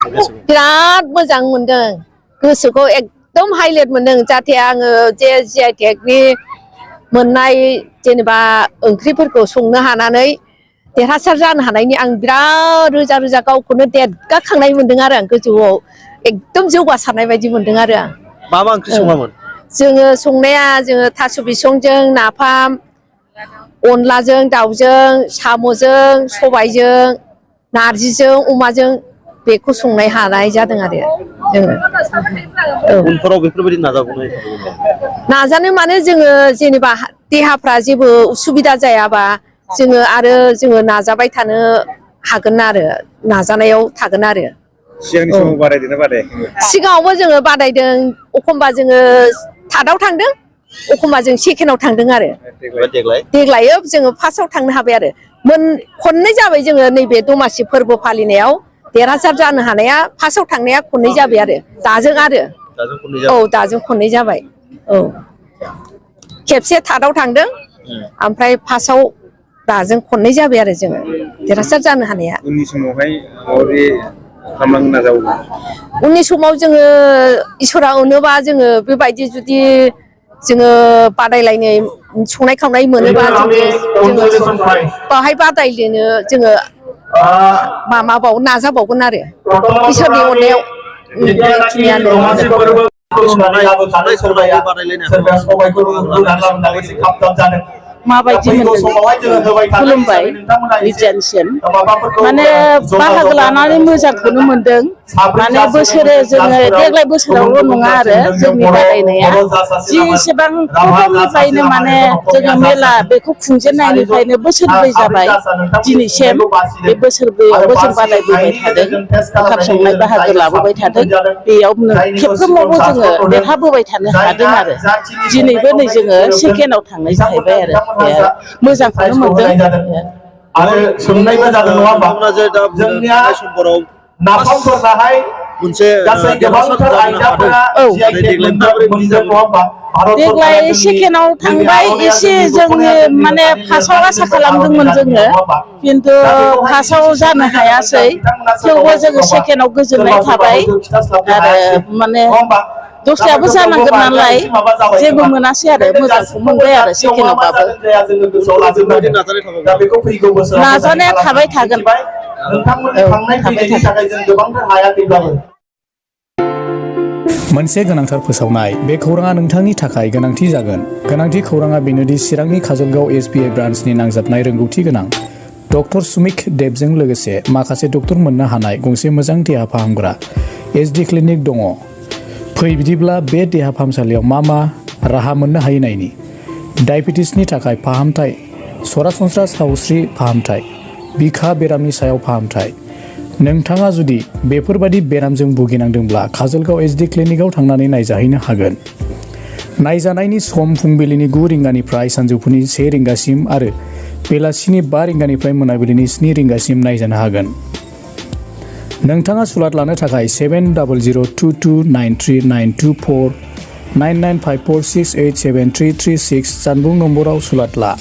बिराद मोजां मोनदों गोसोखौ एकदम हाइलाइट मोनदों जाहाथे आङो जे GI-टेगनि मोननाय जेनेबा ओंख्रिफोरखौ संनो हानानै देरहासार जानो हानायनि आं बिराद रोजा रोजा गावखौनो देरगाखांनाय मोनदों आरो आं गोजौआव एकदम जौगासारनाय बायदि मोनदों आरो आं मा ओंख्रि सङामोन जोङो संनाया जोङो थास' बिसंजों नाफाम अनलाजों दाउजों साम'जों सबायजों नारजिजों अमाजों बेखौ संनाय हानाय जादों आरो जोङो उनफोराव बेफोरबायदि नाजानो माने जोङो जेनेबा देहाफ्रा जेबो उसुबिदा जायाबा जोङो आरो जोङो नाजाबाय थानो हागोन आरो नाजानायाव थागोन आरो सिगांनि समाव बादायदोंना बादायाखै सिगाङावबो जोङो बादायदों एखमबा जोङो थार्डआव थांदों एखमबा जों सेकेन्डआव थांदों आरो देग्लाय जोङो फार्स्टआव थांनो हाबाय आरो खननै जाबाय जोङो नैबे दमासि फोरबो फालिनायाव देरहासार जानो हानाया फार्स्टआव थांनाया खननै जाबाय आरो दाजों खननै जाबाय औ खेबसे थार्डआव थांदों ओमफ्राय फार्स्टआव दाजों खननै जाबाय आरो जोङो देरहासार जानो हानाया उननि समावहाय माबायदि खालामलांनो नाजाबावो उननि समाव जोङो इसोरा अनोबा जोङो बेबायदि जुदि जोङो बादायलायनाय संनाय खावनाय मोनोबा जोङो बाहाय बादायलायनो जोङो माबाबाव नाजाबावगोन आरो इसोरनि अननायाव बेखिनियानो माबायदि मोनदों खुलुमबाय बिटिआरसिम माने बाहागो लानानै मोजांखौनो मोनदों माने बोसोरे जोङो देग्लाय बोसोरावल' नङा आरो जोंनि बादायनाया जेसेबां प्रथमनिफ्रायनो माने जोङो मेला बेखौ खुंजेननायनिफ्रायनो बोसोरब्रै जाबाय दिनैसिम बे बोसोरब्रैयावबो जों बादायबोबाय थादों ओंखाम संनाय बाहागो लाबोबाय थादों बेयाव खेबफ्रोमावबो जोङो देरहाबोबाय थानो हादों आरो दिनैबो नै जोङो सेकेन्डआव थांनाय जाहैबाय आरो मोजांखौनो मोनदों आरो सोंनायबो जादों नङा होमबा जोंनिया नाफामफोराहाय मोनसे गासै गोबांथार आयदाफोरा देग्लाय सेकेन्डआव थांबाय एसे जोङो माने फार्स्टआव आसा खालामदोंमोन जोङो खिन्थु फार्स्टआव जानो हायासै थेवबो जोङो सेकेन्डआव गोजोननाय थाबाय आरो माने दस्रायाबो जानांगोन नालाय जेबो मोनासै आरो मोजांखौ मोनबाय आरो सेकेन्डआवबाबो नाजानाया थाबाय थागोन मोनसे गोनांथार फोसावनाय बे खौराङा नोंथांनि थाखाय गोनांथि जागोन गोनांथि खौराङा बेनोदि चिरांनि काजलगाव SBI ब्रान्चनि नांजाबनाय रोंगौथि गोनां डक्टर सुमिक देबजों लोगोसे माखासे डक्टर मोननो हानाय गंसे मोजां देहा फाहामग्रा SD क्लिनिक दङ फै बिदिब्ला बे देहा फाहामसालियाव मा राहा मोननो हायो नायनि डायबेटिसनि थाखाय फाहामथाय सरासनस्रा सावस्रि फाहामथाय बिखा बेरामनि सायाव फाहामथाय नोंथाङा जुदि बेफोरबादि बेरामजों भुगिनांदोंब्ला काजलगाव SD क्लिनिकआव थांनानै नायजाहैनो हागोन नायजानायनि सम फुंबिलिनि 9 रिंगानिफ्राय सानजौफुनि 1 रिंगासिम आरो बेलासिनि 5 रिंगानिफ्राय मोनाबिलिनि 7 रिंगासिम नायजानो हागोन नोंथाङा सुलाद लानो थाखाय 7002293924 9954687336 जानबुं नम्बराव सुलाद ला